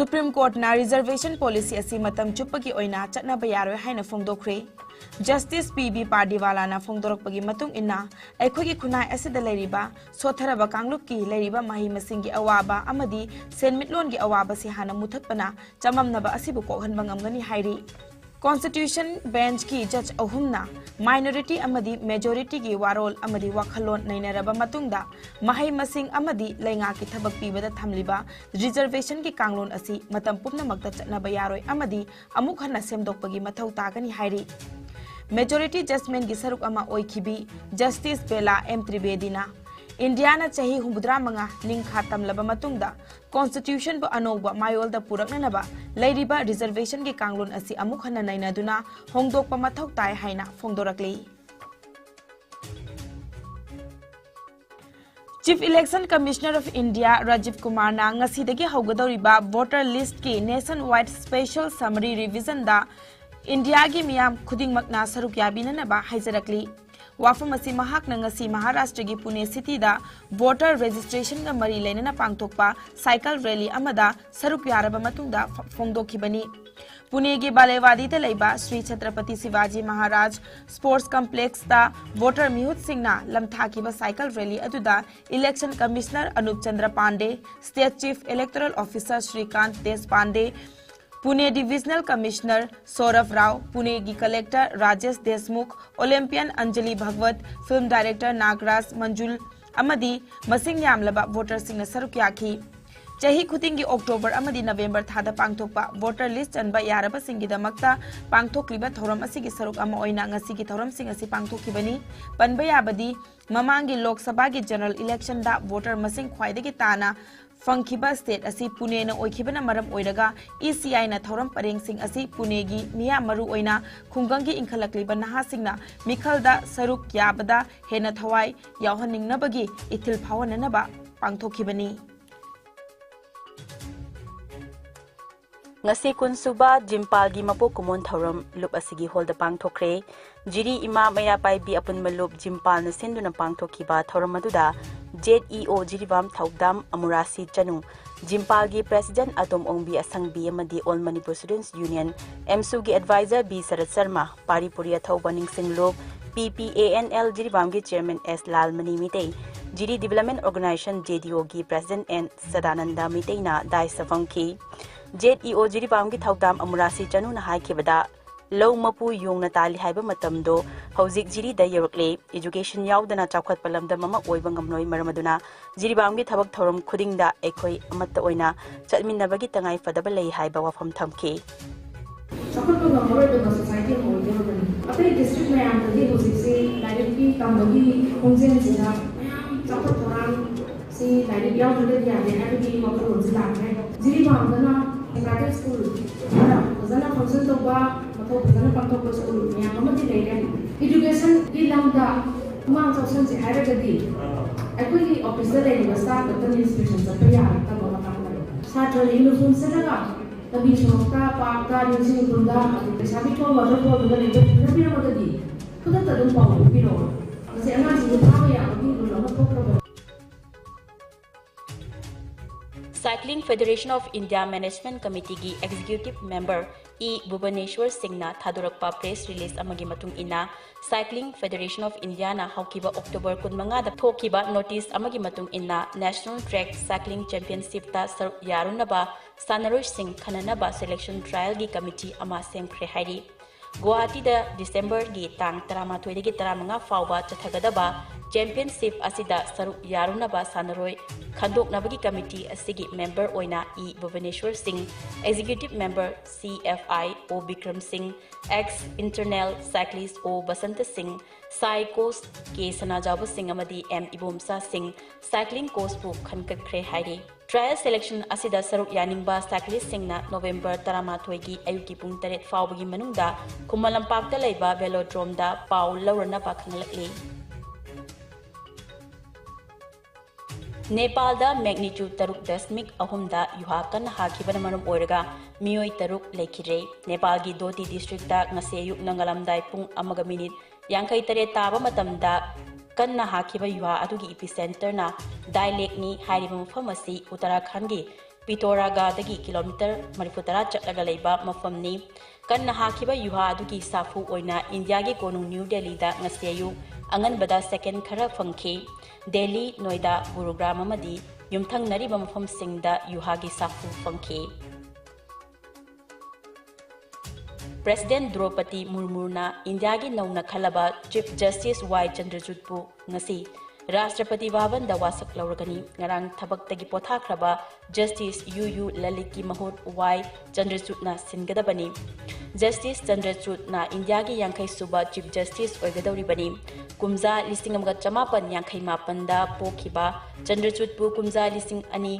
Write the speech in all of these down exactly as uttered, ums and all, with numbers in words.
Supreme Courtꯅ reservation policy ꯑꯁꯤ ꯃꯇꯝ ꯆꯨꯞꯄꯒꯤ ꯑꯣꯏꯅ ꯆꯠꯅꯕ ꯌꯥꯔꯣꯏ ꯍꯥꯏꯅ ꯐꯣꯡꯗꯣꯛꯈ꯭ꯔꯦ꯫ Justice P B Pardiwalana ꯐꯣꯡꯗꯣꯔꯛꯄꯒꯤ ꯃꯇꯨꯡ ꯏꯟꯅ, ꯑꯩꯈꯣꯏꯒꯤ ꯈꯨꯟꯅꯥꯏ ꯑꯁꯤꯗ ꯂꯩꯔꯤꯕ ꯁꯣꯠꯊꯔꯕ ꯀꯥꯡꯂꯨꯞꯀꯤ ꯂꯩꯔꯤꯕ ꯃꯍꯩ ꯃꯁꯤꯡꯒꯤ ꯑꯋꯥꯕ ꯑꯃꯗꯤ ꯁꯦꯟꯃꯤꯠꯂꯣꯟꯒꯤ ꯑꯋꯥꯕꯁꯤ ꯍꯥꯟꯅ ꯃꯨꯊꯠꯄꯅ ꯆꯃꯝꯅꯕ ꯑꯁꯤꯕꯨ ꯀꯣꯛꯍꯟꯕ ꯉꯝꯒꯅꯤ ꯍꯥꯏꯔꯤ꯫ Constitution Benchꯀꯤ judge ꯑꯍꯨꯝꯅ minority ꯑꯃꯗꯤ majorityꯒꯤ ꯋꯥꯔꯣꯜ ꯑꯃꯗꯤ ꯋꯥꯈꯜꯂꯣꯟ ꯅꯩꯅꯔꯕ ꯃꯇꯨꯡꯗ, ꯃꯍꯩ ꯃꯁꯤꯡ ꯑꯃꯗꯤ ꯂꯩꯉꯥꯛꯀꯤ ꯊꯕꯛ ꯄꯤꯕꯗ ꯊꯝꯂꯤꯕ reservationꯒꯤ ꯀꯥꯡꯂꯣꯟ ꯑꯁꯤ ꯃꯇꯝ ꯄꯨꯝꯅꯃꯛꯇ ꯆꯠꯅꯕ ꯌꯥꯔꯣꯏ ꯑꯃꯗꯤ ꯑꯃꯨꯛ ꯍꯟꯅ ꯁꯦꯝꯗꯣꯛꯄꯒꯤ ꯃꯊꯧ ꯇꯥꯒꯅꯤ ꯍꯥꯏꯔꯤ꯫ Majority judgmentꯀꯤ ꯁꯔꯨꯛ ꯑꯃ ꯑꯣꯏꯈꯤꯕꯤ Justice Bella M Trivedina ꯏꯟꯗꯤꯌꯥꯅ ꯆꯍꯤ ꯍꯨꯝꯐꯨꯇꯔꯥ ꯃꯉꯥ ꯅꯤꯡꯈꯥ ꯇꯝꯂꯕ ꯃꯇꯨꯡꯗ Constitutionꯕꯨ ꯑꯅꯧꯕ ꯃꯥꯌꯣꯜꯗ ꯄꯨꯔꯛꯅꯅꯕ ꯂꯩꯔꯤꯕ reservationꯒꯤ ꯀꯥꯡꯂꯣꯟ ꯑꯁꯤ ꯑꯃꯨꯛ ꯍꯟꯅ ꯅꯩꯅꯗꯨꯅ ꯍꯣꯡꯗꯣꯛꯄ ꯃꯊꯧ ꯇꯥꯏ ꯍꯥꯏꯅ ꯐꯣꯡꯗꯣꯔꯛꯂꯤ꯫ Chief Election Commissioner of India Rajiv Kumarꯅ ꯉꯁꯤꯗꯒꯤ ꯍꯧꯒꯗꯧꯔꯤꯕ voter listꯀꯤ nationwide special summary revisionꯗ ꯏꯟꯗꯤꯌꯥꯒꯤ ꯃꯤꯌꯥꯝ ꯈꯨꯗꯤꯡꯃꯛꯅ ꯁꯔꯨꯛ ꯌꯥꯕꯤꯅꯅꯕ ꯍꯥꯏꯖꯔꯛꯂꯤ꯫ ꯋꯥꯐꯝ ꯑꯁꯤ ꯃꯍꯥꯛꯅ ꯉꯁꯤ ꯃꯍꯥꯔꯥꯁꯇ꯭ꯔꯒꯤ ꯄꯨꯅꯦ cityꯗ voter registrationꯒ ꯃꯔꯤ ꯂꯩꯅꯅ ꯄꯥꯡꯊꯣꯛꯄ cycle rally ꯑꯃꯗ ꯁꯔꯨꯛ ꯌꯥꯔꯕ ꯃꯇꯨꯡꯗ ꯐ-, ꯐꯣꯡꯗꯣꯛꯈꯤꯕꯅꯤ꯫ ꯄꯨꯅꯦꯒꯤ ꯕꯥꯂꯦꯋꯥꯗꯤꯗ ꯂꯩꯕ Shri Chhatrapati ꯁꯤꯕꯥꯖꯤ Maharaj Sports Complexꯇ voter ꯃꯤꯍꯨꯠꯁꯤꯡꯅ ꯂꯝꯊꯥꯈꯤꯕ cycle rally ꯑꯗꯨꯗ Election Commissioner ꯑꯅꯨꯞ ꯆꯟꯗ꯭ꯔ ꯄꯥꯟꯗꯦ, State Chief Electoral Officer ꯁ꯭ꯔꯤꯀꯥꯟꯇ ꯗꯦꯁꯄꯥꯟꯗꯦ, Pune Divisional Commissioner ꯁꯧꯔꯚ Rao, ꯄꯨꯅꯦꯒꯤ Collector Rajesh Deshmukh, Olympian Anjali Bhagavad, Film Director ꯅꯥꯒꯔꯥꯖ ꯃꯟꯖꯨꯜ ꯑꯃꯗꯤ ꯃꯁꯤꯡ ꯌꯥꯝꯂꯕ voterꯁꯤꯡꯅ ꯁꯔꯨꯛ ꯌꯥꯈꯤ꯫ ꯆꯍꯤ ꯈꯨꯗꯤꯡꯒꯤ October ꯑꯃꯗꯤ November ꯊꯥꯗ ꯄꯥꯡꯊꯣꯛꯄ voter list ꯆꯟꯕ ꯌꯥꯔꯕꯁꯤꯡꯒꯤꯗꯃꯛꯇ ꯄꯥꯡꯊꯣꯛꯂꯤꯕ ꯊꯧꯔꯝ ꯑꯁꯤꯒꯤ ꯁꯔꯨꯛ ꯑꯃ ꯑꯣꯏꯅ ꯉꯁꯤꯒꯤ ꯊꯧꯔꯝꯁꯤꯡ ꯑꯁꯤ ꯄꯥꯡꯊꯣꯛꯈꯤꯕꯅꯤ꯫ ꯄꯟꯕ ꯌꯥꯕꯗꯤ, ꯃꯃꯥꯡꯒꯤ ꯂꯣꯛ ꯁꯚꯥꯒꯤ general electionꯗ voter ꯃꯁꯤꯡ ꯈ꯭ꯋꯥꯏꯗꯒꯤ ꯇꯥꯅ ꯐꯪꯈꯤꯕ state ꯑꯁꯤ ꯄꯨꯅꯦꯅ ꯑꯣꯏꯈꯤꯕꯅ ꯃꯔꯝ ꯑꯣꯏꯔꯒ, ECIꯅ ꯊꯧꯔꯝ ꯄꯔꯦꯡꯁꯤꯡ ꯑꯁꯤ ꯄꯨꯅꯦꯒꯤ ꯃꯤꯌꯥꯝ, ꯃꯔꯨꯑꯣꯏꯅ ꯈꯨꯡꯒꯪꯒꯤ ꯏꯟꯈꯠꯂꯛꯂꯤꯕ ꯅꯍꯥꯁꯤꯡꯅ ꯃꯤꯈꯜꯗ ꯁꯔꯨꯛ ꯌꯥꯕꯗ ꯍꯦꯟꯅ ꯊꯋꯥꯏ ꯌꯥꯎꯍꯟꯅꯤꯡꯅꯕꯒꯤ ꯏꯊꯤꯜ ꯐꯥꯎꯍꯟꯅꯅꯕ ꯄꯥꯡꯊꯣꯛꯈꯤꯕꯅꯤ꯫ ꯉꯁꯤ ꯀꯨꯟꯁꯨꯕ ꯖꯤꯝꯄꯥꯜꯒꯤ ꯃꯄꯣꯛ ꯀꯨꯝꯑꯣꯟ ꯊꯧꯔꯝ ꯂꯨꯞ ꯑꯁꯤꯒꯤ ꯍꯣꯜꯗ ꯄꯥꯡꯊꯣꯛꯈ꯭ꯔꯦ꯫ ꯖꯤꯔꯤ ꯏꯃꯥ ꯃꯩꯔꯥ ꯄꯥꯏꯕꯤ ꯑꯄꯨꯟꯕ ꯂꯨꯞ ꯖꯤꯝꯄꯥꯜꯅ ꯁꯤꯟꯗꯨꯅ ꯄꯥꯡꯊꯣꯛꯈꯤꯕ ꯊꯧꯔꯝ ꯑꯗꯨꯗ ꯖꯦꯠ ꯏ ꯑꯣ ꯖꯤꯔꯤꯕꯥꯝ ꯊꯧꯗꯥꯝ ꯑꯃꯨꯔꯥꯁꯤ ꯆꯅꯨ, ꯖꯤꯝꯄꯥꯜꯒꯤ ꯄ꯭ꯔꯦꯁꯤꯗꯦꯟꯠ ꯑꯇꯣꯝ ꯑꯣꯡꯕꯤ ꯑꯁꯪꯕꯤ ꯑꯃꯗꯤ ꯑꯣꯜ ꯃꯅꯤꯄꯨꯔ ꯁ꯭ꯇꯨꯗꯦꯟꯠꯁ ꯌꯨꯅꯤꯌꯟ, ꯑꯦꯝꯁꯨꯒꯤ ꯑꯦꯗꯚꯥꯏꯖꯔ ꯕꯤ ꯁꯔꯠ ꯁꯔꯃ, ꯄꯥꯔꯤ ꯄꯨꯔꯤ ꯑꯊꯧꯕ ꯅꯤꯡꯁꯤꯡ ꯂꯨꯞ, P P A N L ꯖꯤꯔꯤꯕꯥꯝꯒꯤ chairman S Lalmani Meitei, Jiri development organization J D O president N Sadananda ꯃꯤꯇꯩꯅ ꯗꯥꯏꯁꯇ ꯐꯝꯈꯤ꯫ ꯖꯦꯠ ꯏ ꯑꯣ ꯖꯤꯔꯤꯕꯥꯝꯒꯤ ꯊꯧꯗꯥꯝ ꯑꯃꯨꯔꯥꯁꯤ ꯆꯅꯨꯅ ꯍꯥꯏꯈꯤꯕꯗ, ꯂꯧ ꯃꯄꯨ ꯌꯣꯡꯅ ꯇꯥꯜꯂꯤ ꯍꯥꯏꯕ ꯃꯇꯝꯗꯣ ꯍꯧꯖꯤꯛ ꯖꯤꯔꯤꯗ ꯌꯧꯔꯛꯂꯦ꯫ ꯏꯖꯨꯀꯦꯁꯟ ꯌꯥꯎꯗꯅ ꯆꯥꯎꯈꯠꯄ ꯂꯝꯗꯝ ꯑꯃ ꯑꯣꯏꯕ ꯉꯝꯂꯣꯏ꯫ ꯃꯔꯝ ꯑꯗꯨꯅ ꯖꯤꯔꯤꯕꯥꯝꯒꯤ ꯊꯕꯛ ꯊꯧꯔꯝ ꯈꯨꯗꯤꯡꯗ ꯑꯩꯈꯣꯏ ꯑꯃꯠꯇ ꯑꯣꯏꯅ ꯆꯠꯃꯤꯟꯅꯕꯒꯤ ꯇꯉꯥꯏ ꯐꯗꯕ ꯂꯩ ꯍꯥꯏꯕ ꯋꯥꯐꯝ ꯊꯝꯈꯤ꯫ ꯆꯥꯎꯈꯠꯄ ꯉꯝꯃꯔꯣꯏꯗꯕ ꯁꯣꯁꯥꯏꯇꯤ ꯑꯃ ꯑꯣꯏꯗꯧꯔꯕꯅꯤ꯫ ꯑꯇꯩ ꯗꯤꯁꯇ꯭ꯔꯤꯛ ꯃꯌꯥꯝꯗꯗꯤ ꯍꯧꯖꯤꯛꯁꯤ ꯂꯥꯏꯔꯤꯛꯀꯤ ꯇꯝꯕꯒꯤ ꯈꯣꯡꯖꯦꯜꯁꯤꯗ ꯃꯌꯥꯝ ꯆꯥꯎꯈꯠ ꯊꯧꯔꯥꯡ ꯁꯤ ꯂꯥꯏꯔꯤꯛ ꯌꯥꯎꯗ꯭ꯔꯒꯗꯤ ꯌꯥꯗꯦ ꯍꯥꯏꯕꯒꯤ ꯋꯥꯈꯜꯂꯣꯟꯁꯤ ꯂꯥꯛꯈ꯭ꯔꯦ꯫ ꯖꯤꯔꯤꯕꯥꯝꯗꯅ ꯄ꯭ꯔꯥꯏꯚꯦꯠ ꯁ꯭ꯀꯨꯜ ꯈꯔ ꯐꯖꯅ ꯐꯪꯁꯟ ꯇꯧꯕ, ꯃꯊꯧ ꯐꯖꯅ ꯄꯥꯡꯊꯣꯛꯄ ꯁ꯭ꯀꯨꯜ ꯃꯌꯥꯝ ꯑꯃꯗꯤ ꯂꯩꯔꯦ꯫ ꯏꯗꯨꯀꯦꯁꯟꯒꯤ ꯂꯝꯗ ꯄꯨꯛꯃꯥꯡ ꯆꯥꯎꯁꯟꯁꯦ ꯍꯥꯏꯔꯒꯗꯤ ꯑꯩꯈꯣꯏꯒꯤ ꯑꯣꯐꯤꯁꯇ ꯂꯩꯔꯤꯕ ꯁ꯭ꯇꯥꯐ ꯈꯛꯇꯅ ꯏꯟꯁꯄꯦꯛꯁꯟ ꯆꯠꯄ ꯌꯥꯔꯛꯇꯕ ꯃꯇꯥꯡ ꯂꯩꯔꯦ꯫ ꯁꯥꯇ꯭ꯔꯅ ꯌꯨꯅꯤꯐꯣꯔꯝ ꯁꯦꯠꯂꯒ ꯂꯝꯕꯤ ꯁꯣꯔꯣꯛꯇ, ꯄꯥꯔꯛꯇ, ꯅꯤꯡꯁꯤꯡ ꯈꯨꯟꯗ, ꯑꯗꯩ ꯂꯩꯁꯥꯕꯤ ꯊꯣꯡ ꯋꯥꯇꯔꯐꯣꯜꯗꯨꯗ ꯂꯩꯕ ꯊꯦꯡꯅꯕꯤꯔꯝꯃꯒꯗꯤ ꯈꯨꯗꯛꯇ ꯑꯗꯨꯝ ꯄꯥꯎ ꯄꯤꯕꯤꯔꯛꯑꯣ꯫ ꯃꯁꯤ ꯑꯉꯥꯡꯁꯤꯡꯕꯨ ꯐꯥꯕ ꯌꯥꯕꯒꯤ ꯔꯨꯜ ꯑꯃ ꯊꯣꯛꯈ꯭ꯔꯕꯅꯤ꯫ Cycling Federation of India Management Committeeꯒꯤ Executive Member E Bhubaneswar ꯁꯤꯡꯅ ꯊꯥꯗꯣꯔꯛꯄ press release ꯑꯃꯒꯤ ꯃꯇꯨꯡ ꯏꯟꯅ, Cycling Federation of Indiaꯅ ꯍꯧꯈꯤꯕ October ꯀꯨꯟꯃꯉꯥꯗ ꯊꯣꯛꯈꯤꯕ notice ꯑꯃꯒꯤ ꯃꯇꯨꯡ ꯏꯟꯅ, National Track Cycling Championshipꯇ ꯁꯔꯨꯛ ꯌꯥꯔꯨꯅꯕ ꯁꯥꯟꯅꯔꯣꯏꯁꯤꯡ ꯈꯟꯅꯅꯕ selection trialꯒꯤ committee ꯑꯃ ꯁꯦꯝꯈ꯭ꯔꯦ ꯍꯥꯏꯔꯤ꯫ ꯒꯨꯋꯥꯍꯥꯇꯤꯗ Decemberꯒꯤ ꯇꯥꯡ ꯇꯔꯥꯃꯥꯊꯣꯏꯗꯒꯤ ꯇꯔꯥꯃꯉꯥ ꯐꯥꯎꯕ ꯆꯠꯊꯒꯗꯕ championship ꯑꯁꯤꯗ ꯁꯔꯨꯛ ꯌꯥꯔꯨꯅꯕ ꯁꯥꯟꯅꯔꯣꯏ ꯈꯟꯗꯣꯛꯅꯕꯒꯤ committee ꯑꯁꯤꯒꯤ member ꯑꯣꯏꯅ E Bhubaneswar Singh, executive member C F I O Bikram ꯁꯤꯡ, ex international cyclist ꯑꯣ ꯕꯁꯟꯇ ꯁꯤꯡ, ꯁꯥꯏ coach ꯀꯦ ꯁꯅꯥꯖꯥꯎꯕ ꯁꯤꯡ ꯑꯃꯗꯤ ꯑꯦꯝ ꯏꯕꯣꯝꯆꯥ ꯁꯤꯡ cycling coachꯄꯨ ꯈꯟꯒꯠꯈ꯭ꯔꯦ ꯍꯥꯏꯔꯤ꯫ Trial selection ꯑꯁꯤꯗ ꯁꯔꯨꯛ ꯌꯥꯅꯤꯡꯕ cyclistꯁꯤꯡꯅ November ꯇꯔꯥꯃꯥꯊꯣꯏꯒꯤ ꯑꯌꯨꯛꯀꯤ ꯄꯨꯡ ꯇꯔꯦꯠ ꯐꯥꯎꯕꯒꯤ ꯃꯅꯨꯡꯗ ꯈꯨꯃꯟ ꯂꯝꯄꯥꯛꯇ ꯂꯩꯕ Velodromeꯗ ꯄꯥꯎ ꯂꯧꯔꯅꯕ ꯈꯪꯍꯜꯂꯛꯂꯤ꯫ ꯅꯦꯄꯥꯜꯗ magnitude ꯇꯔꯨꯛ ꯗꯁꯃꯤꯛ ꯑꯍꯨꯝꯗ ꯌꯨꯍꯥ ꯀꯟꯅ ꯍꯥꯈꯤꯕꯅ ꯃꯔꯝ ꯑꯣꯏꯔꯒ ꯃꯤꯑꯣꯏ ꯇꯔꯨꯛ ꯂꯩꯈꯤꯗ꯭ꯔꯦ꯫ ꯅꯦꯄꯥꯜꯒꯤ ꯗꯣꯇꯤ districtꯇ ꯉꯁꯤ ꯑꯌꯨꯛ ꯅꯣꯡꯉꯥꯜꯂꯝꯗꯥꯏ ꯄꯨꯡ ꯑꯃꯒ ꯃꯤꯅꯤꯠ ꯌꯥꯡꯈꯩ ꯇꯔꯦꯠ ꯇꯥꯕ ꯃꯇꯝꯗ ꯀꯟꯅ ꯍꯥꯈꯤꯕ ꯌꯨꯍꯥ ꯑꯗꯨꯒꯤ epicenterꯅ ꯗꯥꯏꯂꯦꯛꯅꯤ꯫ ꯍꯥꯏꯔꯤꯕ ꯃꯐꯝ ꯑꯁꯤ ꯎꯠꯇꯔꯥꯈꯟꯒꯤ ꯄꯤꯇꯣꯔꯥꯒꯥꯗꯒꯤ ꯀꯤꯂꯣꯃꯤꯇꯔ ꯃꯔꯤꯐꯨꯇꯔꯥ ꯆꯠꯂꯒ ꯂꯩꯕ ꯃꯐꯝꯅꯤ꯫ ꯀꯟꯅ ꯍꯥꯈꯤꯕ ꯌꯨꯍꯥ ꯑꯗꯨꯒꯤ ꯁꯥꯐꯨ ꯑꯣꯏꯅ ꯏꯟꯗꯤꯌꯥꯒꯤ ꯀꯣꯅꯨꯡ ꯅ꯭ꯌꯨ ꯗꯦꯜꯂꯤꯗ ꯉꯁꯤ ꯑꯌꯨꯛ ꯑꯉꯟꯕꯗ second ꯈꯔ ꯐꯪꯈꯤ꯫ ꯗꯦꯜꯂꯤ, ꯅꯣꯏꯗꯥ, ꯒꯨꯔꯨꯒ꯭ꯔꯥꯝ ꯑꯃꯗꯤ ꯌꯨꯝꯊꯪꯅꯔꯤꯕ ꯃꯐꯝꯁꯤꯡꯗ ꯌꯨꯍꯥꯒꯤ ꯁꯥꯐꯨ ꯐꯪꯈꯤ꯫ President ꯗ꯭ꯔꯧꯄꯗꯤ ꯃꯨꯔꯃꯨꯅ ꯏꯟꯗꯤꯌꯥꯒꯤ ꯅꯧꯅ ꯈꯜꯂꯕ Chief Justice ꯋꯥꯏ ꯆꯟꯗ꯭ꯔꯆꯨꯗꯄꯨ ꯉꯁꯤ ꯔꯥꯁꯇ꯭ꯔꯄꯇꯤ ꯚꯕꯟꯗ ꯋꯥꯁꯛ ꯂꯧꯔꯒꯅꯤ꯫ ꯉꯔꯥꯡ ꯊꯕꯛꯇꯒꯤ ꯄꯣꯊꯥꯈ꯭ꯔꯕ Justice ꯌꯨ ꯌꯨ ꯂꯂꯤꯠꯀꯤ ꯃꯍꯨꯠ ꯋꯥꯏ ꯆꯟꯗ꯭ꯔꯆꯨꯗꯅ ꯁꯤꯟꯒꯗꯕꯅꯤ꯫ Justice ꯆꯟꯗ꯭ꯔꯆꯨꯗꯅ ꯏꯟꯗꯤꯌꯥꯒꯤ ꯌꯥꯡꯈꯩ ꯁꯨꯕ Chief Justice ꯑꯣꯏꯒꯗꯧꯔꯤꯕꯅꯤ꯫ ꯀꯨꯝꯖꯥ ꯂꯤꯁꯤꯡ ꯑꯃꯒ ꯆꯃꯥꯄꯟ ꯌꯥꯡꯈꯩ ꯃꯥꯄꯟꯗ ꯄꯣꯛꯈꯤꯕ ꯆꯟꯗ꯭ꯔꯆꯨꯗꯄꯨ ꯀꯨꯝꯖꯥ ꯂꯤꯁꯤꯡ ꯑꯅꯤ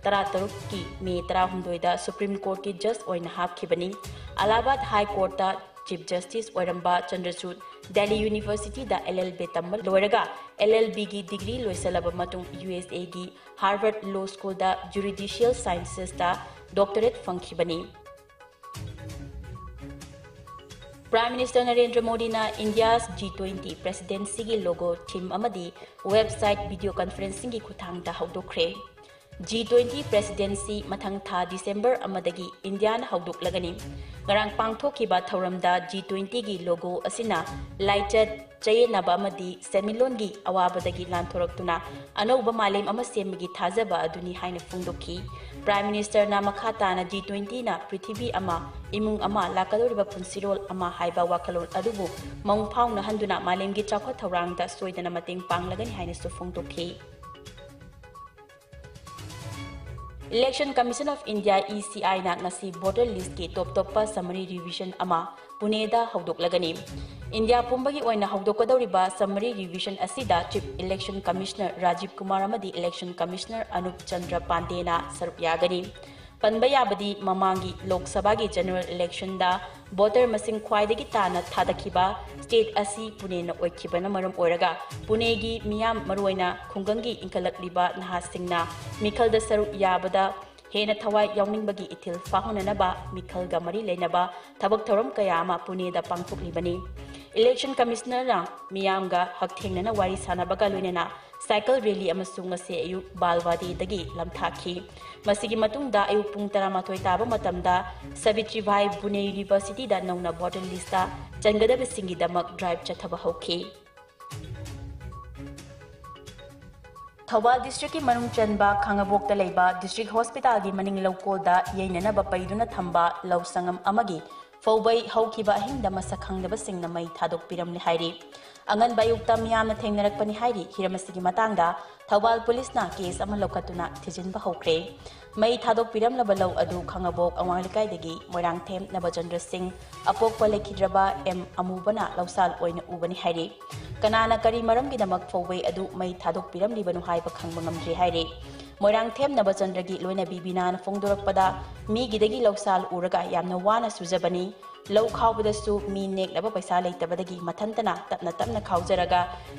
ꯇꯔꯥꯇꯔꯨꯛꯀꯤ ꯃꯦ ꯇꯔꯥꯍꯨꯝꯗꯣꯏꯗ Supreme Courtꯀꯤ judge ꯑꯣꯏꯅ ꯍꯥꯞꯈꯤꯕꯅꯤ꯫ ꯑꯂꯥꯍꯥꯕꯥꯗ High Courtꯇ Chief Justice ꯑꯣꯏꯔꯝꯕ ꯆꯟꯗ꯭ꯔꯆꯨꯗ ꯗꯦꯜꯂꯤ Universityꯗ L L B ꯇꯝꯕ ꯂꯣꯏꯔꯒ L L Bꯒꯤ degree ꯂꯣꯏꯁꯤꯜꯂꯕ ꯃꯇꯨꯡ USAꯒꯤ Harvard Law Schoolꯗ Judicial Sciencesꯇ doctorate ꯐꯪꯈꯤꯕꯅꯤ꯫ Prime Minister Narendra ꯃꯣꯗꯤꯅ India's G twenty presidencyꯒꯤ logo, theme ꯑꯃꯗꯤ website video conferencingꯒꯤ ꯈꯨꯠꯊꯥꯡꯗ ꯍꯧꯗꯣꯛꯈ꯭ꯔꯦ꯫ G twenty presidency ꯃꯊꯪ ꯊꯥ December ꯑꯃꯗꯒꯤ ꯏꯟꯗꯤꯌꯥꯅ ꯍꯧꯗꯣꯛꯂꯒꯅꯤ꯫ ꯉꯔꯥꯡ ꯄꯥꯡꯊꯣꯛꯈꯤꯕ ꯊꯧꯔꯝꯗ G twentyꯒꯤ logo ꯑꯁꯤꯅ ꯂꯥꯏꯆꯠ, ꯆꯌꯦꯠꯅꯕ ꯑꯃꯗꯤ ꯁꯦꯟꯃꯤꯠꯂꯣꯟꯒꯤ ꯑꯋꯥꯕꯗꯒꯤ ꯂꯥꯟꯊꯣꯔꯛꯇꯨꯅ ꯑꯅꯧꯕ ꯃꯥꯂꯦꯝ ꯑꯃ ꯁꯦꯝꯕꯒꯤ ꯊꯥꯖꯕ ꯑꯗꯨꯅꯤ ꯍꯥꯏꯅ ꯐꯣꯡꯗꯣꯛꯈꯤ꯫ Prime Ministerꯅ ꯃꯈꯥ ꯇꯥꯅ G twentyꯅ ꯄ꯭ꯔꯤꯊꯤꯕꯤ ꯑꯃ, ꯏꯃꯨꯡ ꯑꯃ, ꯂꯥꯛꯀꯗꯧꯔꯤꯕ ꯄꯨꯟꯁꯤꯔꯣꯜ ꯑꯃ ꯍꯥꯏꯕ ꯋꯥꯈꯜꯂꯣꯟ ꯑꯗꯨꯕꯨ ꯃꯪ ꯐꯥꯎꯅꯍꯟꯗꯨꯅ ꯃꯥꯂꯦꯝꯒꯤ ꯆꯥꯎꯈꯠ ꯊꯧꯔꯥꯡꯗ ꯁꯣꯏꯗꯅ ꯃꯇꯦꯡ ꯄꯥꯡꯂꯒꯅꯤ ꯍꯥꯏꯅꯁꯨ ꯐꯣꯡꯗꯣꯛꯈꯤ꯫ Election Commission of India, ECIꯅ ꯉꯁꯤ voter listꯀꯤ ꯇꯣꯞ ꯇꯣꯞꯄ summary revision ꯑꯃ ꯄꯨꯅꯦꯗ ꯍꯧꯗꯣꯛꯂꯒꯅꯤ꯫ ꯏꯟꯗꯤꯌꯥ ꯄꯨꯝꯕꯒꯤ ꯑꯣꯏꯅ ꯍꯧꯗꯣꯛꯀꯗꯧꯔꯤꯕ summary revision ꯑꯁꯤꯗ Chief Election Commissioner Rajiv Kumar ꯑꯃꯗꯤ Election Commissioner ꯑꯅꯨꯞ ꯆꯟꯗ꯭ꯔ ꯄꯥꯟꯗꯦꯅ ꯁꯔꯨꯛ ꯌꯥꯒꯅꯤ꯫ ꯄꯟꯕ ꯌꯥꯕꯗꯤ, ꯃꯃꯥꯡꯒꯤ ꯂꯣꯛ ꯁꯚꯥꯒꯤ general electionꯗ ꯚꯣꯇꯔ ꯃꯁꯤꯡ ꯈ꯭ꯋꯥꯏꯗꯒꯤ ꯇꯥꯅ ꯊꯥꯗꯈꯤꯕ ꯁ꯭ꯇꯦꯠ ꯑꯁꯤ ꯄꯨꯅꯦꯅ ꯑꯣꯏꯈꯤꯕꯅ ꯃꯔꯝ ꯑꯣꯏꯔꯒ, ꯄꯨꯅꯦꯒꯤ ꯃꯤꯌꯥꯝ, ꯃꯔꯨꯑꯣꯏꯅ ꯈꯨꯡꯒꯪꯒꯤ ꯏꯟꯈꯠꯂꯛꯂꯤꯕ ꯅꯍꯥꯁꯤꯡꯅ ꯃꯤꯈꯜꯗ ꯁꯔꯨꯛ ꯌꯥꯕꯗ ꯍꯦꯟꯅ ꯊꯋꯥꯏ ꯌꯥꯎꯅꯤꯡꯕꯒꯤ ꯏꯊꯤꯜ ꯐꯥꯎꯍꯟꯅꯅꯕ ꯃꯤꯈꯜꯒ ꯃꯔꯤ ꯂꯩꯅꯕ ꯊꯕꯛ ꯊꯧꯔꯝ ꯀꯌꯥ ꯑꯃ ꯄꯨꯅꯦꯗ ꯄꯥꯡꯊꯣꯛꯂꯤꯕꯅꯤ꯫ ꯏꯂꯦꯛꯁꯟ ꯀꯃꯤꯁꯅꯔꯅ ꯃꯤꯌꯥꯝꯒ ꯍꯛꯊꯦꯡꯅꯅ ꯋꯥꯔꯤ ꯁꯥꯟꯅꯕꯒ ꯂꯣꯏꯅꯅ ꯁꯥꯏꯀꯜ ꯔꯦꯂꯤ ꯑꯃꯁꯨ ꯉꯁꯤ ꯑꯌꯨꯛ ꯕꯥꯜꯋꯥꯗꯤꯗꯒꯤ ꯂꯝꯊꯥꯈꯤ꯫ ꯃꯁꯤꯒꯤ ꯃꯇꯨꯡꯗ ꯑꯌꯨꯛ ꯄꯨꯡ ꯇꯔꯥꯃꯥꯊꯣꯏ ꯇꯥꯕ ꯃꯇꯝꯗ ꯁꯥꯕꯤꯇ꯭ꯔꯤꯕꯥꯏ ꯄꯨꯅꯦ ꯌꯨꯅꯤꯚꯔꯁꯤꯇꯤꯗ ꯅꯧꯅ ꯚꯣꯇꯔ ꯂꯤꯁꯇ ꯆꯟꯒꯗꯕꯁꯤꯡꯒꯤꯗꯃꯛ ꯗ꯭ꯔꯥꯏꯚ ꯆꯠꯊꯕ ꯍꯧꯈꯤ꯫ ꯊꯧꯕꯥꯜ ꯗꯤꯁꯇ꯭ꯔꯤꯛꯀꯤ ꯃꯅꯨꯡ ꯆꯟꯕ ꯈꯥꯉꯕꯣꯛꯇ ꯂꯩꯕ ꯗꯤꯁꯇ꯭ꯔꯤꯛ ꯍꯣꯁꯄꯤꯇꯥꯜꯒꯤ ꯃꯅꯤꯡ ꯂꯧꯀꯣꯜꯗ ꯌꯩꯅꯅꯕ ꯄꯩꯗꯨꯅ ꯊꯝꯕ ꯂꯧ ꯁꯪꯉꯝ ꯑꯃꯒꯤ ꯐꯧꯕꯩ ꯍꯧꯈꯤꯕ ꯑꯍꯤꯡꯗ ꯃꯁꯛ ꯈꯪꯗꯕꯁꯤꯡꯅ ꯃꯩ ꯊꯥꯗꯣꯛꯄꯤꯔꯝꯂꯦ ꯍꯥꯏꯔꯤ꯫ ꯑꯉꯟꯕ ꯑꯌꯨꯛꯇ ꯃꯤꯌꯥꯝꯅ ꯊꯦꯡꯅꯔꯛꯄꯅꯤ ꯍꯥꯏꯔꯤ꯫ ꯍꯤꯔꯝ ꯑꯁꯤꯒꯤ ꯃꯇꯥꯡꯗ ꯊꯧꯕꯥꯜ ꯄꯨꯂꯤꯁꯅ ꯀꯦꯁ ꯑꯃ ꯂꯧꯈꯠꯇꯨꯅ ꯊꯤꯖꯤꯟꯕ ꯍꯧꯈ꯭ꯔꯦ꯫ ꯃꯩ ꯊꯥꯗꯣꯛꯄꯤꯔꯝꯂꯕ ꯂꯧ ꯑꯗꯨ ꯈꯥꯉꯕꯣꯛ ꯑꯋꯥꯡ ꯂꯩꯀꯥꯏꯗꯒꯤ ꯃꯣꯏꯔꯥꯡꯊꯦꯝ ꯅꯕꯆꯟꯗ꯭ꯔ ꯁꯤꯡ, ꯑꯄꯣꯛꯄ ꯂꯩꯈꯤꯗ꯭ꯔꯕ ꯑꯦꯝ ꯑꯃꯨꯕꯅ ꯂꯧꯁꯥꯜ ꯑꯣꯏꯅ ꯎꯕꯅꯤ ꯍꯥꯏꯔꯤ꯫ ꯀꯅꯥꯅ ꯀꯔꯤ ꯃꯔꯝꯒꯤꯗꯃꯛ ꯐꯧꯕꯩ ꯑꯗꯨ ꯃꯩ ꯊꯥꯗꯣꯛꯄꯤꯔꯝꯂꯤꯕꯅꯣ ꯍꯥꯏꯕ ꯈꯪꯕ ꯉꯝꯗ꯭ꯔꯤ ꯍꯥꯏꯔꯤ꯫ ꯃꯣꯏꯔꯥꯡꯊꯦꯝ ꯅꯕꯆꯟꯗ꯭ꯔꯒꯤ ꯂꯣꯏꯅꯕꯤ ꯕꯤꯅꯥꯅ ꯐꯣꯡꯗꯣꯔꯛꯄꯗ, ꯃꯤꯒꯤꯗꯒꯤ ꯂꯧꯁꯥꯜ ꯎꯔꯒ ꯌꯥꯝꯅ ꯋꯥꯅ ꯁꯨꯖꯕꯅꯤ꯫ ꯂꯧ ꯈꯥꯎꯕꯗꯁꯨ ꯃꯤ ꯅꯦꯛꯅꯕ ꯄꯩꯁꯥ ꯂꯩꯇꯕꯗꯒꯤ ꯃꯊꯟꯇꯅ ꯇꯞꯅ ꯇꯞꯅ ꯈꯥꯎꯖꯔꯒ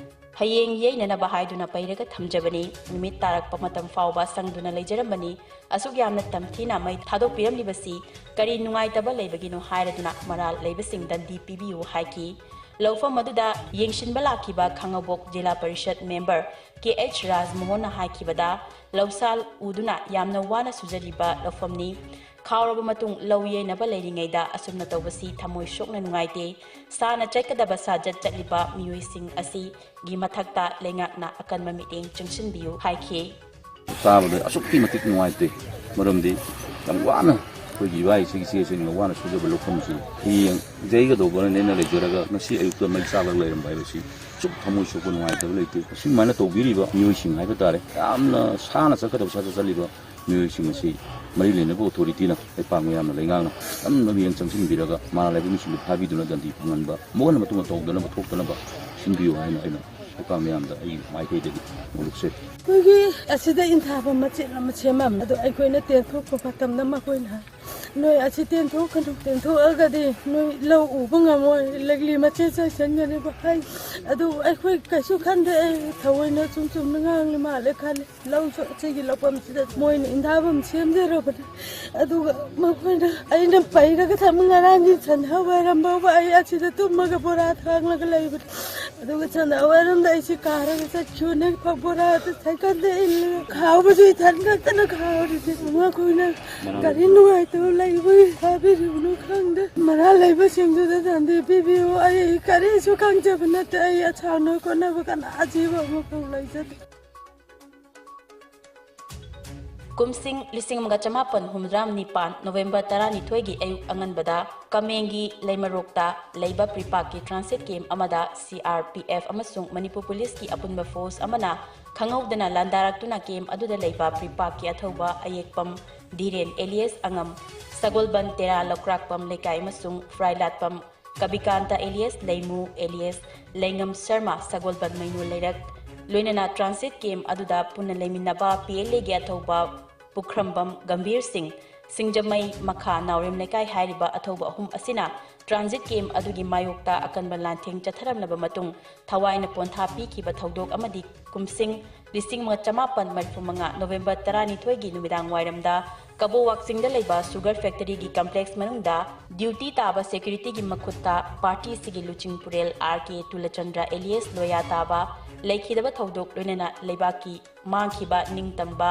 ꯍꯌꯦꯡ ꯌꯩꯅꯅꯕ ꯍꯥꯏꯗꯨꯅ ꯄꯩꯔꯒ ꯊꯝꯖꯕꯅꯤ꯫ ꯅꯨꯃꯤꯠ ꯇꯥꯔꯛꯄ ꯃꯇꯝ ꯐꯥꯎꯕ ꯁꯪꯗꯨꯅ ꯂꯩꯖꯔꯝꯕꯅꯤ꯫ ꯑꯁꯨꯛ ꯌꯥꯝꯅ ꯇꯝꯊꯤꯅ ꯃꯩ ꯊꯥꯗꯣꯛꯄꯤꯔꯝꯂꯤꯕꯁꯤ ꯀꯔꯤ ꯅꯨꯡꯉꯥꯏꯇꯕ ꯂꯩꯕꯒꯤꯅꯣ ꯍꯥꯏꯔꯗꯨꯅ ꯃꯔꯥꯜ ꯂꯩꯕꯁꯤꯡ ꯗꯟꯗꯤ ꯄꯤꯕꯤꯌꯨ ꯍꯥꯏꯈꯤ꯫ ꯂꯧꯐꯝ ꯑꯗꯨꯗ ꯌꯦꯡꯁꯤꯟꯕ ꯂꯥꯛꯈꯤꯕ ꯈꯥꯉꯕꯣꯛ ꯖꯤꯂꯥ ꯄꯔꯤꯁꯠ ꯃꯦꯝꯕꯔ ꯀꯦ ꯑꯩꯆ ꯔꯥꯖꯃꯣꯍꯟꯅ ꯍꯥꯏꯈꯤꯕꯗ, ꯂꯧꯁꯥꯜ ꯎꯗꯨꯅ ꯌꯥꯝꯅ ꯋꯥꯅ ꯁꯨꯖꯔꯤꯕ ꯂꯧꯐꯝꯅꯤ꯫ ꯈꯥꯎꯔꯕ ꯃꯇꯨꯡ ꯂꯧ ꯌꯩꯅꯕ ꯂꯩꯔꯤꯉꯩꯗ ꯑꯁꯨꯝꯅ ꯇꯧꯕꯁꯤ ꯊꯃꯣꯏ ꯁꯣꯛꯅ ꯅꯨꯡꯉꯥꯏꯇꯦ꯫ ꯁꯥꯅ ꯆꯠꯀꯗꯕ ꯁꯥꯖꯠ ꯆꯠꯂꯤꯕ ꯃꯤꯑꯣꯏꯁꯤꯡ ꯑꯁꯤꯒꯤ ꯃꯊꯛꯇ ꯂꯩꯉꯥꯛꯅ ꯑꯀꯟꯕ ꯃꯤꯠꯌꯦꯡ ꯆꯪꯁꯤꯟꯕꯤꯌꯨ ꯍꯥꯏꯈꯤ꯫ ꯇꯥꯕꯗ ꯑꯁꯨꯛꯀꯤ ꯃꯇꯤꯛ ꯅꯨꯡꯉꯥꯏꯇꯦ꯫ ꯃꯔꯝꯗꯤ ꯌꯥꯝ ꯋꯥꯅ ꯑꯩꯈꯣꯏꯒꯤ ꯏꯕꯥ ꯏꯆꯦ ꯏꯆꯦꯁꯤꯡꯅ ꯋꯥꯅ ꯁꯨꯖꯕ ꯂꯧꯐꯝꯁꯤ ꯍꯌꯦꯡ ꯌꯩꯒꯗꯧꯕꯅꯦꯅ ꯂꯩꯖꯔꯒ ꯉꯁꯤ ꯑꯌꯨꯛꯇ ꯃꯩ ꯆꯥꯛꯂꯒ ꯂꯩꯔꯝꯕ ꯍꯥꯏꯕꯁꯤ ꯑꯁꯨꯛ ꯊꯃꯣꯏ ꯁꯣꯛꯄ ꯅꯨꯡꯉꯥꯏꯇꯕ ꯂꯩꯇꯦ꯫ ꯑꯁꯨꯃꯥꯏꯅ ꯇꯧꯕꯤꯔꯤꯕ ꯃꯤꯑꯣꯏꯁꯤꯡ ꯍꯥꯏꯕ ꯇꯥꯔꯦ, ꯌꯥꯝꯅ ꯁꯥꯅ ꯆꯠꯀꯗꯕ ꯁꯥꯖꯠ ꯆꯠꯂꯤꯕ ꯃꯤꯑꯣꯏꯁꯤꯡ ꯑꯁꯤ ꯃꯔꯤ ꯂꯩꯅꯕ ꯑꯣꯊꯣꯔꯤꯇꯤꯅ, ꯂꯩꯄꯥꯛ ꯃꯤꯌꯥꯝꯅ, ꯂꯩꯉꯥꯛꯅ ꯀꯟꯅ ꯃꯤꯠꯌꯦꯡ ꯆꯪꯁꯤꯟꯕꯤꯔꯒ ꯃꯔꯥꯜ ꯂꯩꯕ ꯃꯤꯁꯤꯡꯗꯨ ꯐꯥꯕꯤꯗꯨꯅ ꯗꯟꯗꯤ ꯐꯪꯍꯟꯕ, ꯃꯨꯛꯍꯟꯅ ꯃꯇꯨꯡꯗ ꯇꯧꯗꯅꯕ ꯊꯣꯛꯇꯅꯕ ꯁꯤꯟꯕꯤꯌꯨ ꯍꯥꯏꯅ ꯑꯩꯅ ꯂꯩꯄꯥꯛ ꯃꯤꯌꯥꯝꯗ ꯑꯩꯒꯤ ꯃꯥꯏꯀꯩꯗꯒꯤ ꯅꯣꯂꯨꯛꯆꯔꯤ꯫ ꯑꯩꯈꯣꯏꯒꯤ ꯑꯁꯤꯗ ꯏꯟꯊꯥꯐꯝ ꯃꯆꯦꯠ ꯑꯃ ꯁꯦꯝꯃꯝꯃꯦ꯫ ꯑꯗꯣ ꯑꯩꯈꯣꯏꯅ ꯇꯦꯟꯊꯣꯛꯄ ꯃꯇꯝꯗ ꯃꯈꯣꯏꯅ ꯅꯣꯏ ꯑꯁꯤ ꯇꯦꯟꯊꯣꯛꯀꯅꯨ, ꯇꯦꯟꯊꯣꯛꯑꯒꯗꯤ ꯅꯣꯏ ꯂꯧ ꯎꯕ ꯉꯝꯃꯣꯏ, ꯂꯤꯛꯂꯤ ꯃꯆꯦꯠ ꯆꯥꯏꯁꯟꯒꯅꯦꯕ ꯍꯥꯏ꯫ ꯑꯗꯨ ꯑꯩꯈꯣꯏ ꯀꯩꯁꯨ ꯈꯟꯗꯦ, ꯑꯩ ꯊꯑꯣꯏꯅ ꯁꯨꯝ ꯆꯨꯝꯅ ꯉꯥꯡꯂꯤ ꯃꯥꯜꯂꯦ ꯈꯜꯂꯤ꯫ ꯂꯧꯁꯨ ꯑꯁꯤꯒꯤ ꯂꯧꯐꯝꯁꯤꯗ ꯃꯣꯏꯅ ꯏꯟꯗꯥꯐꯝ ꯁꯦꯝꯖꯔꯕꯅꯤ꯫ ꯑꯗꯨꯒ ꯃꯈꯣꯏꯅ ꯑꯩꯅ ꯄꯩꯔꯒ ꯊꯝꯃꯤ ꯉꯔꯥꯡꯒꯤ ꯁꯟꯙꯥ ꯋꯥꯏꯔꯝ ꯐꯥꯎꯕ ꯑꯩ ꯑꯁꯤꯗ ꯇꯨꯝꯃꯒ ꯕꯣꯔꯥ ꯊꯥꯡꯂꯒ ꯂꯩꯕꯅꯤ꯫ ꯑꯗꯨꯒ ꯁꯟꯙꯥ ꯋꯥꯏꯔꯝꯗ ꯑꯩꯁꯤ ꯀꯥꯔꯒ ꯆꯠꯈꯤꯕꯅꯦ꯫ ꯕꯣꯔꯥꯗ ꯁꯥꯏꯀꯜꯗ ꯏꯜꯂꯒ ꯈꯥꯎꯕꯁꯨ ꯏꯊꯟ ꯈꯛꯇꯅ ꯈꯥꯎꯔꯤꯅꯤ꯫ ꯃꯈꯣꯏꯅ ꯒꯥꯔꯤ ꯅꯨꯡꯉꯥꯏꯇꯕ ꯂꯩꯕꯒꯤ ꯊꯥꯕꯤꯔꯤꯕꯅꯣ ꯈꯪꯗꯦ꯫ ꯃꯔꯥ ꯂꯩꯕꯁꯤꯡꯗꯨꯗ ꯁꯟꯗꯤ ꯄꯤꯕꯤꯌꯨ꯫ ꯑꯩ ꯀꯔꯤꯁꯨ ꯈꯪꯖꯕ ꯅꯠꯇꯦ꯫ ꯑꯩ ꯑꯁꯥꯎꯅ ꯈꯣꯠꯅꯕ ꯀꯅꯥ ꯑꯖꯤꯕ ꯑꯃꯐꯥꯎ ꯂꯩꯖꯗꯦ꯫ ꯀꯨꯝꯁꯤꯡ ꯂꯤꯁꯤꯡ ꯑꯃꯒ ꯆꯃꯥꯄꯟ ꯍꯨꯝꯐꯨꯇꯔꯥ ꯅꯤꯄꯥꯟ ꯅꯣꯕꯦꯝꯕꯔ ꯇꯔꯥꯅꯤꯊꯣꯏꯒꯤ ꯑꯌꯨꯛ ꯑꯉꯟꯕꯗ ꯀꯃꯦꯡꯒꯤ ꯂꯩꯃꯔꯣꯛꯇ ꯂꯩꯕ ꯄ꯭ꯔꯤꯄꯥꯛꯀꯤ ꯇ꯭ꯔꯥꯟꯁꯤꯠ ꯀꯦꯝ ꯑꯃꯗ ꯁꯤ ꯑꯥꯔ ꯄꯤ ꯑꯦꯐ ꯑꯃꯁꯨꯡ ꯃꯅꯤꯄꯨꯔ ꯄꯨꯂꯤꯁꯀꯤ ꯑꯄꯨꯟꯕ ꯐꯣꯔꯁ ꯑꯃꯅ ꯈꯪꯍꯧꯗꯅ ꯂꯥꯟꯗꯥꯔꯛꯇꯨꯅ ꯀꯦꯝ ꯑꯗꯨꯗ ꯂꯩꯕ ꯄ꯭ꯔꯤꯄꯥꯛꯀꯤ ꯑꯊꯧꯕ ꯑꯌꯦꯛꯄꯝ ꯙꯤꯔꯦꯟ ꯑꯦꯂꯤꯌꯁ ꯑꯉꯝ, ꯁꯒꯣꯜꯕꯟ ꯇꯦꯔꯥ ꯂꯧꯀ꯭ꯔꯥꯛꯄꯝ ꯂꯩꯀꯥꯏ ꯑꯃꯁꯨꯡ ꯐ꯭ꯔꯥꯏꯂꯥꯠꯄꯝ ꯀꯕꯤꯀꯥꯟꯇ ꯑꯦꯂꯤꯌꯁ ꯂꯩꯃꯨ ꯑꯦꯂꯤꯌꯁ ꯂꯩꯉꯝ ꯁꯔꯃ, ꯁꯒꯣꯜꯕꯟ ꯃꯩꯅꯣ ꯂꯩꯔꯛ, ꯂꯣꯏꯅꯅ ꯇ꯭ꯔꯥꯟꯁꯤꯠ ꯀꯦꯝ ꯑꯗꯨꯗ ꯄꯨꯟꯅ ꯂꯩꯃꯤꯟꯅꯕ ꯄꯤ ꯑꯦꯜ ꯑꯦꯒꯤ ꯑꯊꯧꯕ ꯄꯨꯈ꯭ꯔꯝꯕꯝ ꯒꯝꯚꯤꯔ ꯁꯤꯡ, ꯁꯤꯡꯖꯃꯩ ꯃꯈꯥ ꯅꯥꯎꯔꯦꯝ ꯂꯩꯀꯥꯏ ꯍꯥꯏꯔꯤꯕ ꯑꯊꯧꯕ ꯑꯍꯨꯝ ꯑꯁꯤꯅ ꯇ꯭ꯔꯥꯟꯖꯤꯠ ꯀꯦꯝ ꯑꯗꯨꯒꯤ ꯃꯥꯌꯣꯛꯇ ꯑꯀꯟꯕ ꯂꯥꯟꯊꯦꯡ ꯆꯠꯊꯔꯝꯂꯕ ꯃꯇꯨꯡ ꯊꯋꯥꯏꯅ ꯄꯣꯟꯊꯥ ꯄꯤꯈꯤꯕ ꯊꯧꯗꯣꯛ ꯑꯃꯗꯤ ꯀꯨꯝꯁꯤꯡ ꯂꯤꯁꯤꯡ ꯑꯃ ꯆꯃꯥꯄꯟ ꯃꯔꯤꯐꯨ ꯃꯉꯥ ꯅꯣꯕꯦꯝꯕꯔ ꯇꯔꯥꯅꯤꯊꯣꯏꯒꯤ ꯅꯨꯃꯤꯗꯥꯡ ꯋꯥꯏꯔꯝꯗ ꯀꯕꯣ ꯋꯥꯛꯆꯤꯡꯗ ꯂꯩꯕ ꯁꯨꯒꯔ ꯐꯦꯛꯇꯔꯤꯒꯤ ꯀꯝꯄ꯭ꯂꯦꯛꯁ ꯃꯅꯨꯡꯗ ꯗ꯭ꯌꯨꯇꯤ ꯇꯥꯕ ꯁꯦꯀ꯭ꯌꯨꯔꯤꯇꯤꯒꯤ ꯃꯈꯨꯠꯇ ꯄꯥꯔꯇꯤ ꯑꯁꯤꯒꯤ ꯂꯨꯆꯤꯡ ꯄꯨꯔꯦꯜ ꯑꯥꯔ ꯀꯦ ꯇꯨꯂꯆꯟꯗ꯭ꯔ ꯑꯦꯂꯤꯌꯁ ꯂꯣꯌꯥ ꯇꯥꯕ ꯂꯩꯈꯤꯗꯕ ꯊꯧꯗꯣꯛ ꯂꯣꯏꯅꯅ ꯂꯩꯕꯥꯛꯀꯤ ꯃꯥꯡꯈꯤꯕ ꯅꯤꯡꯇꯝꯕ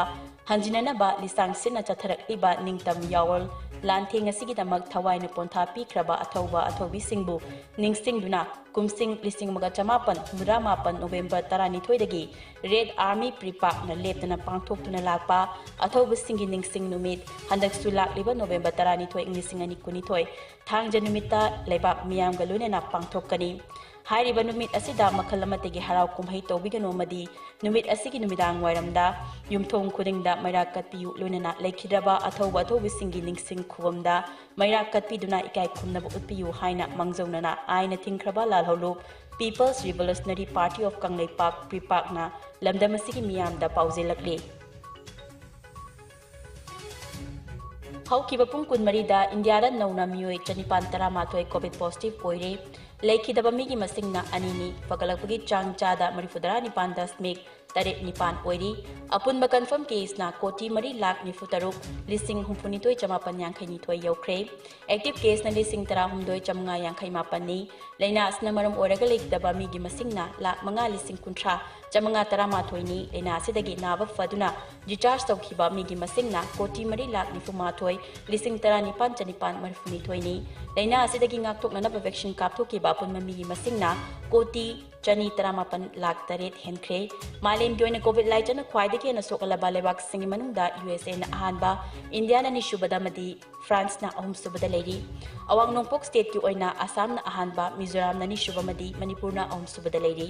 ꯍꯟꯖꯤꯟꯅꯅꯕ ꯂꯤꯁꯥꯡ ꯁꯤꯠꯅ ꯆꯠꯊꯔꯛꯂꯤꯕ ꯅꯤꯡꯇꯝ ꯌꯥꯑꯣꯜ ꯂꯥꯟꯊꯦꯡ ꯑꯁꯤꯒꯤꯗꯃꯛ ꯊꯋꯥꯏꯅ ꯄꯣꯟꯊꯥ ꯄꯤꯈ꯭ꯔꯕ ꯑꯊꯧꯕ ꯑꯊꯧꯕꯤꯁꯤꯡꯕꯨ ꯅꯤꯡꯁꯤꯡꯗꯨꯅ ꯀꯨꯝꯁꯤꯡ ꯂꯤꯁꯤꯡ ꯑꯃꯒ ꯆꯃꯥꯄꯟ ꯍꯨꯝꯐꯨꯇꯔꯥ ꯃꯥꯄꯟ ꯅꯣꯕꯦꯝꯕꯔ ꯇꯔꯥꯅꯤꯊꯣꯏꯗꯒꯤ ꯔꯦꯗ ꯑꯥꯔꯃꯤ ꯄ꯭ꯔꯤꯄꯥꯛꯅ ꯂꯦꯞꯇꯅ ꯄꯥꯡꯊꯣꯛꯇꯨꯅ ꯂꯥꯛꯄ ꯑꯊꯧꯕꯁꯤꯡꯒꯤ ꯅꯤꯡꯁꯤꯡ ꯅꯨꯃꯤꯠ ꯍꯟꯗꯛꯁꯨ ꯂꯥꯛꯂꯤꯕ ꯅꯣꯕꯦꯝꯕꯔ ꯇꯔꯥꯅꯤꯊꯣꯏ, ꯏꯪ ꯂꯤꯁꯤꯡ ꯑꯅꯤ ꯀꯨꯟꯅꯤꯊꯣꯏ, ꯊꯥꯡꯖ ꯅꯨꯃꯤꯠꯇ ꯂꯩꯕꯥꯛ ꯃꯤꯌꯥꯝꯒ ꯂꯣꯏꯅꯅ ꯄꯥꯡꯊꯣꯛꯀꯅꯤ꯫ ꯍꯥꯏꯔꯤꯕ ꯅꯨꯃꯤꯠ ꯑꯁꯤꯗ ꯃꯈꯜ ꯑꯃꯠꯇꯒꯤ ꯍꯔꯥꯎ ꯀꯨꯝꯍꯩ ꯇꯧꯕꯤꯒꯅꯨ ꯑꯃꯗꯤ ꯅꯨꯃꯤꯠ ꯑꯁꯤꯒꯤ ꯅꯨꯃꯤꯗꯥꯡ ꯋꯥꯏꯔꯝꯗ ꯌꯨꯝꯊꯣꯡ ꯈꯨꯗꯤꯡꯗ ꯃꯩꯔꯥ ꯀꯠꯄꯤꯌꯨ, ꯂꯣꯏꯅꯅ ꯂꯩꯈꯤꯗ꯭ꯔꯕ ꯑꯊꯧꯕ ꯑꯊꯧꯕꯤꯁꯤꯡꯒꯤ ꯅꯤꯡꯁꯤꯡ ꯈꯨꯕꯝꯗ ꯃꯩꯔꯥ ꯀꯠꯄꯤꯗꯨꯅ ꯏꯀꯥꯏ ꯈꯨꯝꯅꯕ ꯎꯠꯄꯤꯌꯨ ꯍꯥꯏꯅ ꯃꯥꯡꯖꯧꯅꯅ ꯑꯥꯏꯟꯅ ꯊꯤꯡꯈ꯭ꯔꯕ ꯂꯥꯜꯍꯧꯂꯨꯞ People's Revolutionary Party of Kangleipak, ꯄ꯭ꯔꯤꯄꯥꯛꯅ ꯂꯝꯗꯝ ꯑꯁꯤꯒꯤ ꯃꯤꯌꯥꯝꯗ ꯄꯥꯎꯖꯦꯜꯂꯛꯂꯤ꯫ ꯍꯧꯈꯤꯕ ꯄꯨꯡ ꯀꯨꯟꯃꯔꯤꯗ ꯏꯟꯗꯤꯌꯥꯗ ꯅꯧꯅ ꯃꯤꯑꯣꯏ ꯆꯅꯤꯄꯥꯟ ꯇꯔꯥꯃꯥꯊꯣꯏ COVID positive ꯑꯣꯏꯔꯦ꯫ ꯂꯩꯈꯤꯗꯕ ꯃꯤꯒꯤ ꯃꯁꯤꯡꯅ ꯑꯅꯤꯅꯤ꯫ ꯐꯒꯠꯂꯛꯄꯒꯤ ꯆꯥꯡ ꯆꯥꯗ ꯃꯔꯤꯐꯨꯇꯔꯥ ꯅꯤꯄꯥꯟ ꯗꯁꯃꯤꯛ ꯇꯔꯦꯠ ꯅꯤꯄꯥꯟ ꯑꯣꯏꯔꯤ꯫ ꯑꯄꯨꯟꯕ confirm caseꯅ ꯀꯣꯇꯤ ꯃꯔꯤ ꯂꯥꯈ ꯅꯤꯐꯨ ꯇꯔꯨꯛ ꯂꯤꯁꯤꯡ ꯍꯨꯝꯐꯨꯅꯤꯊꯣꯏ ꯆꯃꯥꯄꯟ ꯌꯥꯡꯈꯩ ꯅꯤꯊꯣꯏ ꯌꯧꯈ꯭ꯔꯦ꯫ Active caseꯅ ꯂꯤꯁꯤꯡ ꯇꯔꯥꯍꯨꯝꯗꯣꯏ ꯆꯥꯃꯉꯥ ꯌꯥꯡꯈꯩ ꯃꯥꯄꯟꯅꯤ꯫ ꯂꯥꯏꯅꯥ ꯑꯁꯤꯅ ꯃꯔꯝ ꯑꯣꯏꯔꯒ ꯂꯩꯈꯤꯗꯕ ꯃꯤꯒꯤ ꯃꯁꯤꯡꯅ ꯂꯥꯈ ꯃꯉꯥ ꯂꯤꯁꯤꯡ ꯀꯨꯟꯊ꯭ꯔꯥ ꯆꯥꯃꯉꯥ ꯇꯔꯥꯃꯥꯊꯣꯏꯅꯤ꯫ ꯂꯥꯏꯅꯥ ꯑꯁꯤꯗꯒꯤ ꯅꯥꯕ ꯐꯗꯨꯅ discharge ꯇꯧꯈꯤꯕ ꯃꯤꯒꯤ ꯃꯁꯤꯡꯅ ꯀꯣꯇꯤ ꯃꯔꯤ ꯂꯥꯈ ꯅꯤꯐꯨꯃꯥꯊꯣꯏ ꯂꯤꯁꯤꯡ ꯇꯔꯥꯅꯤꯄꯥꯟ ꯆꯅꯤꯄꯥꯟ ꯃꯔꯤꯐꯨꯅꯤꯊꯣꯏꯅꯤ꯫ ꯂꯥꯏꯅꯥ ꯑꯁꯤꯗꯒꯤ ꯉꯥꯛꯊꯣꯛꯅꯅꯕ vaccine ꯀꯥꯞꯊꯣꯛꯈꯤꯕ ꯑꯄꯨꯟꯕ ꯃꯤꯒꯤ ꯃꯁꯤꯡꯅ ꯀꯣꯇꯤ ꯆꯅꯤ ꯇꯔꯥꯃꯥꯄꯟ ꯂꯥꯈ ꯇꯔꯦꯠ ꯍꯦꯟꯈ꯭ꯔꯦ꯫ ꯃꯥꯂꯦꯝꯒꯤ ꯑꯣꯏꯅ COVID ꯂꯥꯏꯆꯠꯅ ꯈ꯭ꯋꯥꯏꯗꯒꯤ ꯍꯦꯟꯅ ꯁꯣꯛꯍꯜꯂꯕ ꯂꯩꯕꯥꯛꯁꯤꯡꯒꯤ ꯃꯅꯨꯡꯗ USAꯅ ꯑꯍꯥꯟꯕ, ꯏꯟꯗꯤꯌꯥꯅ ꯑꯅꯤꯁꯨꯕꯗ ꯑꯃꯗꯤ ꯐ꯭ꯔꯥꯟꯁꯅ ꯑꯍꯨꯝꯁꯨꯕꯗ ꯂꯩꯔꯤ꯫ ꯑꯋꯥꯡ ꯅꯣꯡꯄꯣꯛ stateꯀꯤ ꯑꯣꯏꯅ ꯑꯁꯥꯝꯅ ꯑꯍꯥꯟꯕ, ꯃꯤꯖꯣꯔꯥꯝꯅ ꯑꯅꯤꯁꯨꯕ ꯑꯃꯗꯤ ꯃꯅꯤꯄꯨꯔꯅ ꯑꯍꯨꯝꯁꯨꯕꯗ ꯂꯩꯔꯤ꯫